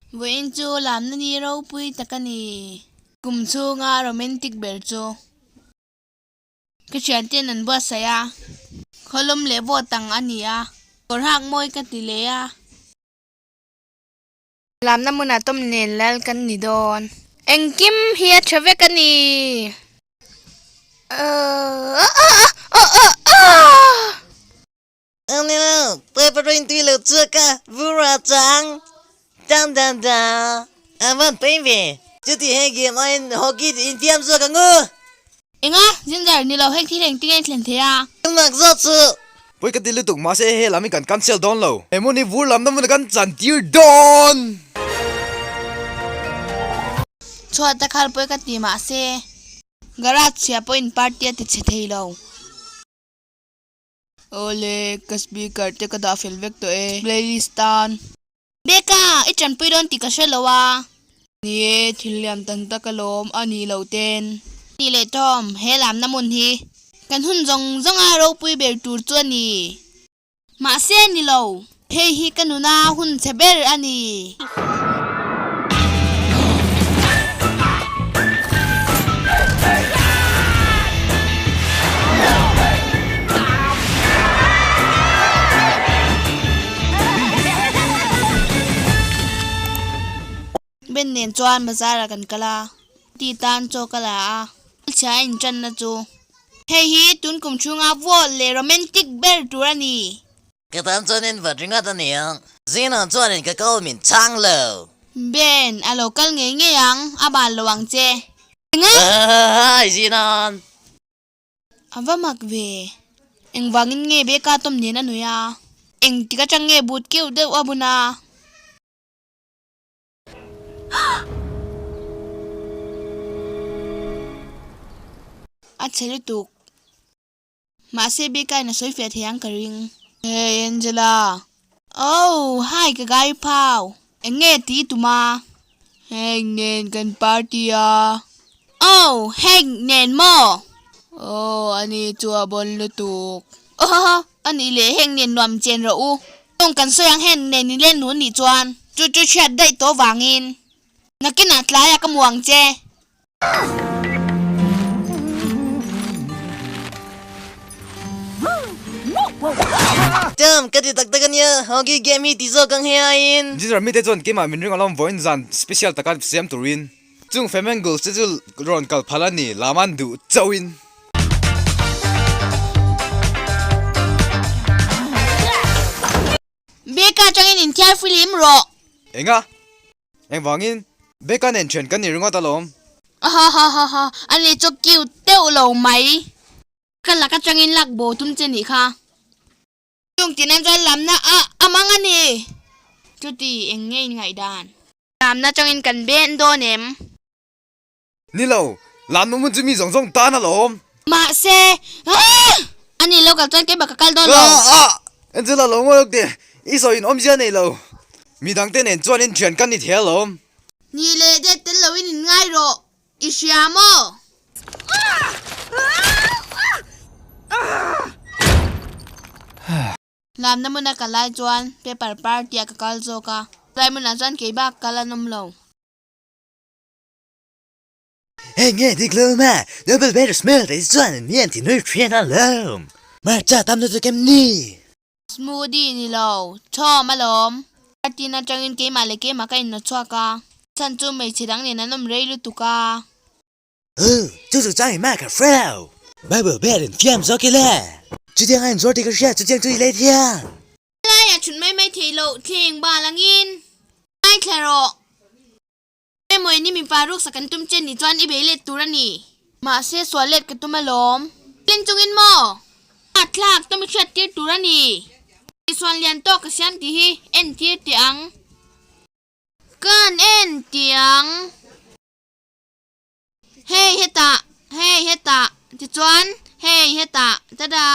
Vawiin chu lamna ni ropui tak a ni. Kum chhunga romantic ber chu. Ka thianten an buatsaih a. Khawlum leh vawt ang a ni a. Kawr hak mawi ka ti leh a. Lamna hmunah tawm nen lal kan ni dawn. Engkim hi a tha vek a ni. Enga, Ginger, ni lo heng thil engtin nge i thlen thei a? Pawi ka ti lutuk, mahse he lam hi kan cancel dawn lo. He hmun hi vur lamna hmun ah kan chan tir dawn! Chhuat a khal pawi ka ti mahse garage chhia pawhin party a ti chhe thei lo. Awle, ka speaker te ka dah fel vek tawh e, playlist tan. Beka, i tanpui dawn tih ka hre lo a. Ni e, thil lian tan tak alawm a nih loh ten. Ni leh Tom, he lamna hmun hi kan hun zawng zawnga ropui ber tur chu a ni. Mahse ni lo, hei hi ka nuna hun chhe ber a ni. Ben nen chuan bazar ah kan kal a, ti tan chaw ka la a, chhia a inṭanna chu hei hi tun kum chhunga vawl leh romantic ber tur a ni. Ka tan chuan in vat ringawt a ni ang. Zingah chuanin ka call min chhang lo. Ben, a lo kal ngei ngei ang, a bal lo ang che. Enga? Hi Zinan. A va mak ve. Engvangin nge Beka tawm nen a nui a? Engtik atang nge but keuh deuh a bun a? A chhe lutuk. Mahse Bekain a sawi fiah thei ang ka ring. Hey Angela. Oh, hi ka gai phau. Eng nge ti i tum a? Hank nen kan party a. Oh, Hank nen maw? Oh, ani chu a bawn lutuk. Ohoho, ani leh Hank nen nuam chen rawh u. Tawng kan sawi ang Hank nen i len nun nih chuan chu chu chhiat daih tawh vangin nakinah tlaiah ka mu ang che. Tam ka ti tak tak ania, hockey game hi ti zawk ang he aiin. Ginger mite chuan keimah min ring alawm vawiin zan special taka siam turin chung Femengles te chu rawn kal phal a ni, lam an duh chauhin. Beka atangin inthiar film rawh. Enga? Engvangin? Beka nen thian kan ni ringawt alawm. Hahahaha, a ni chu cute deuh lo mai. Ka lak atangin lak bo tum che nih kha. Chung tin an chuan lamna a a mang a ni. Chuti eng nge in ngaihdan? Lamna atangin kan ben dawn em? Ni lo, lamna hmun chu mi zawng zawng tan alawm. Mahse, a ni lo kal chuan keimah ka kal dawn lo. Angela lo ngawi lawk teh, i sawi in awmzia nei lo. Midangte nen chuan in thian kan ni thei alawm. Ni leh det tel loin in ngai rawh, i hria maw? Lamna hmuna ka lai chuan paper party ah ka kal zawk a, tlai hmunah chuan kei bak kal an awm lo. Hei nge dik lo ma, Nobel Better Smell te chuan mian ti nui thian alawm. Hmarcha tam lutuk em ni? Smoothie ni lo, thawm alawm. Party na atangin keimah leh keimah ka innawt chhuak a, chhan chu hmeichhe dang nen an awm rei lutuk a. Huh, chu chu chang i ma ka hre lo. Bible ber in fiam zawk ila. Chutiang a inzawr tih ka hria, chutiang chu i lei thiang. Helaiah chhun mai mai theih loh thleng bal angin ngaithla rawh. Emaw ini mipa ruksak kan tum che ni chuan i bei let tur a ni. Mahse sual let ka tum alawm. Tleng chungin maw? A thlak tawm i hriat tir tur a ni. Isuan lian tawk ka siam tih hi en tir teh ang. Kan en tih ang. Hei hetah, hei hetah, tichuan hei hetah, tada!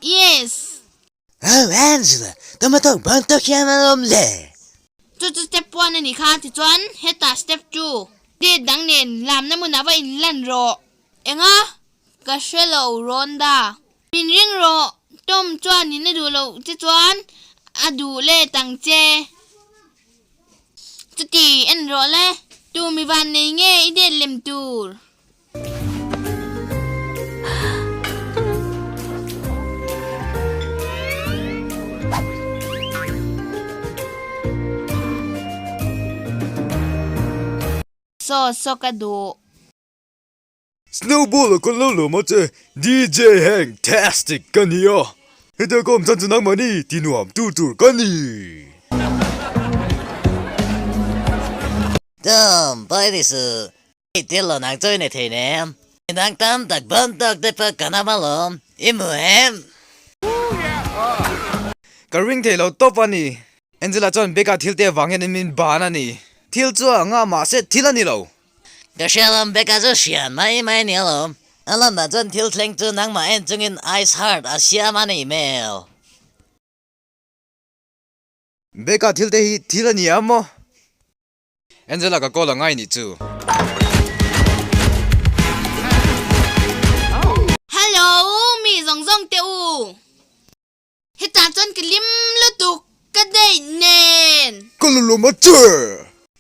Yes! Oh Angela, tomato ban tawk hian an awm le. Chu chu step one a nih kha, tichuan hetah step two. Date dang nen lamna hmunah va inlan rawh. Enga? Ka hre lo Rhonda. Min ring rawh, Tom chuan in a duh loh che chuan a duh let ang che. Chuti, en rawh le. Tu mi van nei nge i det lem tur? Saw saw ka duh. Snowball a kawn lo lo maw che DJ Hank Tastic ka ni a, heta ka awm chan chu nangmahni ti nuam tu tur ka ni. Tom, pawi ni suh, hei thil lo nang chawi nei thei nem, midang tam tak ban tawk te pawh kan awm alawm, i hmu em? Ka ring thei lo tawp a ni. Angela chuan Becca thil te avang hian min ban a ni. Thil chu a nga mahse thil a ni lo. Ka hria lam Becca chu hrian mai mai a ni alawm. A lamah chuan thil thleng chu nangmah en chungin ice heart a siam a ni hmel. Becca thil te hi thil a ni a maw? Angela ka call a ngai nih chu. Hello mi zawng zawng te u. Hetah chuan ka lim lutuk ka date nen. Ka la lawm a che!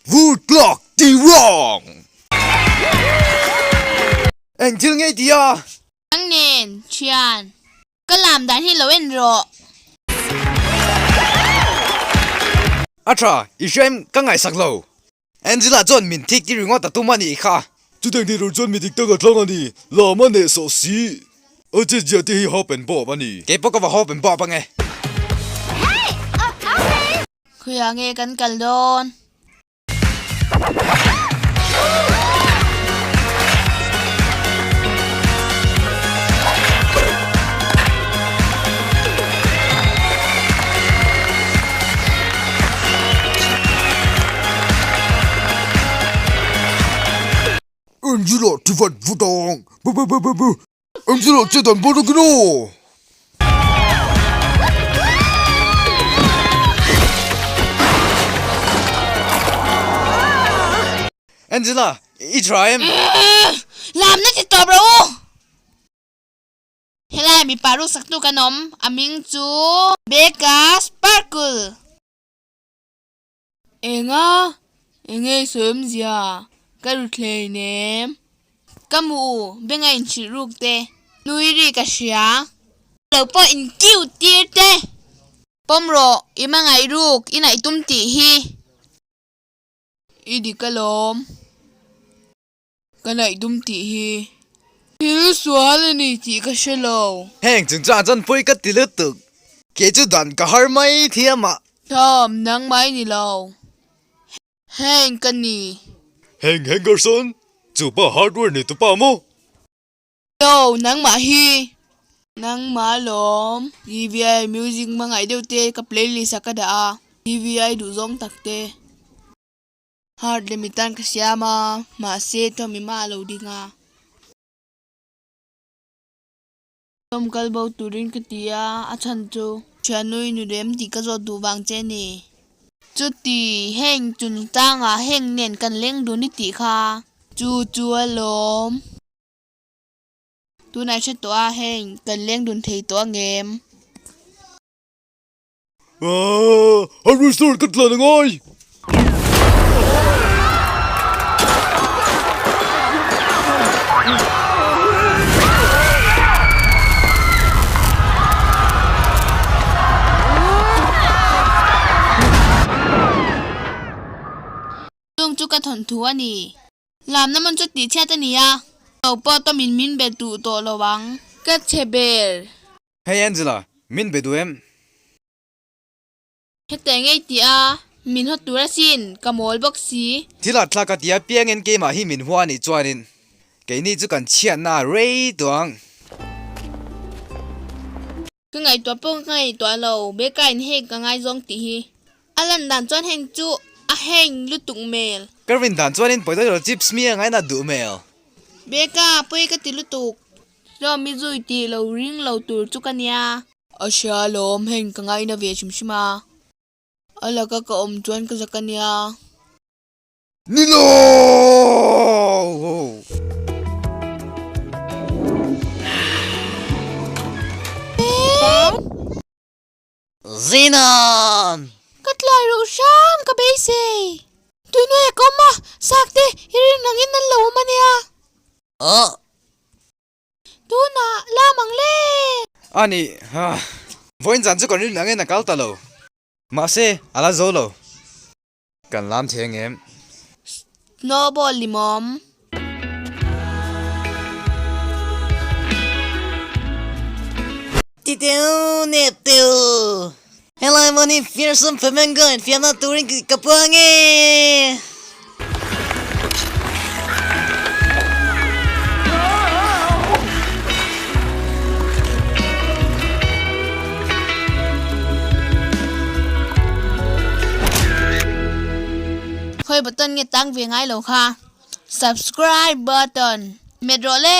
Vur tlak ti rang! Eng thil ngei ti a? Nang nen, thian. Ka lam dan hi lo en rawh. A tha, i hria em ka ngaihsak lo. Angela chuan min thik ti ringawt a tum a nih kha. Chutiang tih tur chuan mi dik tak a thlang a ni, lam a neh sawh si. A che zia te hi hop and bop a ni. Kei pawh ka va hop and bop ange. Khawiah nge kan kal dawn? Angela ti vat vut ang bu bu bu bu bu Angela che dan bawr akin aw. Angela i tha em? Lamna ti tawp rawh u. Helai mipa ruksaktu kan awm, a hming chu Becca Sparkle. Enga? Enge i sawi awmzia? Ka ru thlei nem. Ka mu u, benga inhrilh ruk te. Nui ri ka hria. Lo pawh in kiu tir te. Pawm rawh, i hmangaih ruk, i naih tum tih hi. I dik alawm. Ka naih dum tih hi thil sual a ni tih ka hre lo. Heng chungchang chuan pawi ka ti lutuk. Kei chu dan ka har mai thiam a. Tom, nangmah i ni lo. Heng ka ni. Heng Henderson, chu pa hardware nei tupa maw? Lo, nangmah hi. Nangmah lawm. DVI music hmangaih deuh te ka playlist ah ka dah a. DVI duhzawng tak te. Heart leh mitan ka siam a, mahse Tommy mah a lo ding a. Tom kal bo turin ka ti a, a chhan chu. Thianui nurem tih ka zawt duh vang che a ni. Chuti, heng chungchangah heng nen kan leng dun i tih kha. Chu chu alawm. Tunah i hre tawh a, heng kan leng dun thei tawh angem? Aaa, a restore ka tlan angai! Chung chu ka thawnthu a ni. Lamna hmun chu tihchhiat a ni a. Lo pawh tawmin min be duh tawh lo ang. Ka chhe ber. Hey Angela, min be duh em? Heta engei tih a, min hawt tur asin, ka mawl bawk si. Thil ah thlak a tia piangin keimah hi min hua anih chuanin keini chu kan chhiatna a rei tawh ang. Ka ngaihtuah pawh ka ngaihtuah lo, Becca in heng ka ngaizawng tih hi. A lan dan chuan heng chu a heng lutuk hmel. Ka rin dan chuanin potato chips mi a ngaina duh hmel. Becca, pawi ka ti lutuk. Hlawm i zui tih lo ring lo tur chu ka nia. A hria alawm, heng ka ngaina ve hrim hrim a. A laka ka awm chuan ka zak a nia. Ni lo! Zinan! Ka tlai reuh hram ka beisei. Tuinuai a ka awm a, sak te i rin angin an lo awm a nia. Aw. Tunah lam ang le. A ni, vawiin zan chu kan rin angin a kal ta lo. Mahse, a la zo lo. Kan lam thei ang em? Snowball limawm. Ti teu nep teu. Helai hmun hi Fearsome Flamingo infiamna turin ka puang e! Khawi button nge tang ve ngai lo kha? Subscribe button hmet rawh le!